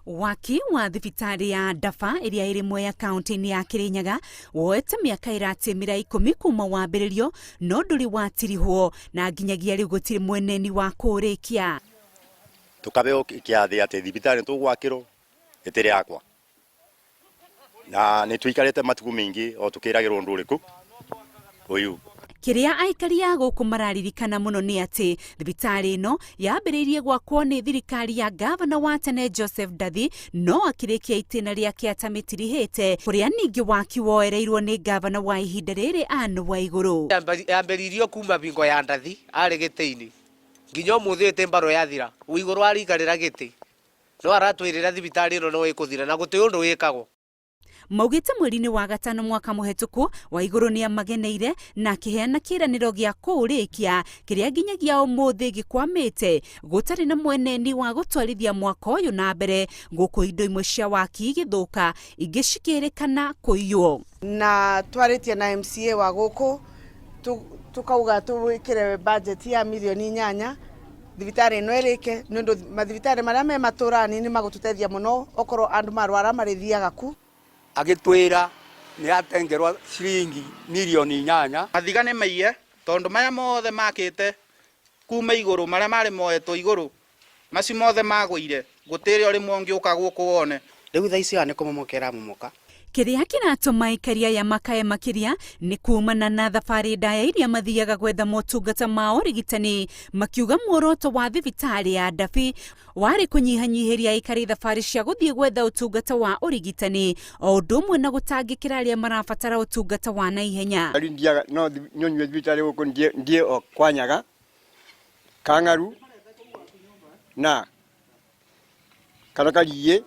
Waki wa thibitarĩ ya Ndaba ĩrĩa ĩrĩ Mwea kaunti-inĩ ya Kĩrĩnyaga woete mĩaka ĩratĩmĩra ikũmi kuma wambĩrĩrio no ndũrĩ watirihwo na nginyagia rĩu gũtirĩ mweneni wa kũũrĩkia. Tũkabeo kĩathĩ atĩ thibitarĩ tũgwakĩrwo ĩtĩrĩ yakwa na nĩ tũikarĩte matukũ maingĩ o tũkĩragĩrwo ũndũ ũrĩkũ ũyũ. Kĩrĩa aikari a gũkũ mararirikana mũno nĩ atĩ thibitarĩ ĩno yambĩrĩirie gwakwo nĩ thirikari ya gavana wa tene Joseph Ndathi no akĩrĩkia itĩna rĩake atamĩtirihĩte kũrĩa ningĩ waki woereirwo nĩ gavana wa ihinda rĩrĩ Anne Waigũrũ. Yambĩrĩirio kuma bingo ya Ndathi arĩ gĩtĩ-inĩ nginya ũmũthĩ ũyũ ĩtĩ mbarũ yathira Waigũrũ arikarĩra gĩtĩ no aratwĩrĩra thibitarĩ ĩno no ĩkũthira na gũtĩ ũndũ wĩkagwo. Maugĩte mweri-inĩ wa gatano mwaka mũhetũku Waigũrũ nĩamageneire na akĩheana kĩĩranĩro gĩa kũũrĩkia kĩrĩa nginyagia ũmũthĩ gĩkwamĩte gũtarĩ na mweneni wa gũtwarithia mwako ũyũ na mbere gũkũ indo imwe cia waki igĩthũka ingĩ cikĩrĩkana kũiywo. Na twarĩtie na MCA wa gũkũ tukauga twĩkĩre budget ya mirioni inyanya thibitarĩ ĩno ĩrĩke nĩ ũndũ mathibitarĩ marĩa me matũra-inĩ nĩ magũtũteithia mũno okorwo andũ marwara marĩthiaga ku. Agĩtwĩra nĩ atengerwa ciringi mirioni inyanya. Mathiga nĩ maiye tondũ maya mothe makĩte kuma igũrũ marĩa marĩ moetwo igũrũ macio mothe magũire gũtirĩ o rĩmwe ũngĩũka gũkũ wone. Rĩu thaa ici nĩ kũmomoka ĩramomoka. Kĩrĩa kĩratũma aikari aya makae makĩria nĩ kumana na thabarĩ ndaya iria mathiaga gwetha motungata ma ũrigitani, makiuga muoroto wa thibitarĩ ya Ndabi warĩ kũnyihanyihĩria aikari thabarĩ cia gũthiĩ gwetha ũtungata wa ũrigitani o ũndũ ũmwe na gũtangĩkĩra arĩa marabatara ũtungata wa naihenya. Rĩu ndiaga no nyonyue thibitarĩ gũkũ ndiĩ o kwanyaga kang'aru na kana kariĩ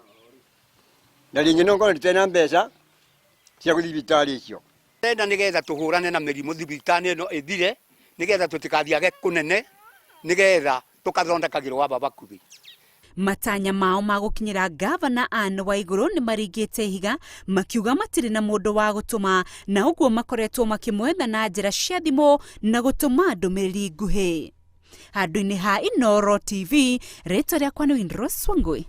na rĩngĩ no ngorwo nditarĩ na mbeca cia gũthiĩ thibitarĩ icio. Tenda nĩgetha tũhũrane na mĩrimũ thibitarĩ ĩno ĩthire nĩgetha tũtikathiage kũnene nĩgetha tũkathondekagĩrwo aba bakuhĩ. Matanya mao ma gũkinyĩra ngavana Anne Waigũrũ nĩ maringĩte ihiga makiuga matirĩ na mũndũ wa gũtũma na ũguo makoretwo makĩmwetha na njĩra cia thimũ na gũtũma ndũmĩrĩri nguhĩ. Handũ-inĩ ha Inooro TV, rĩtwa rĩakwa nĩ Windrose Wangui.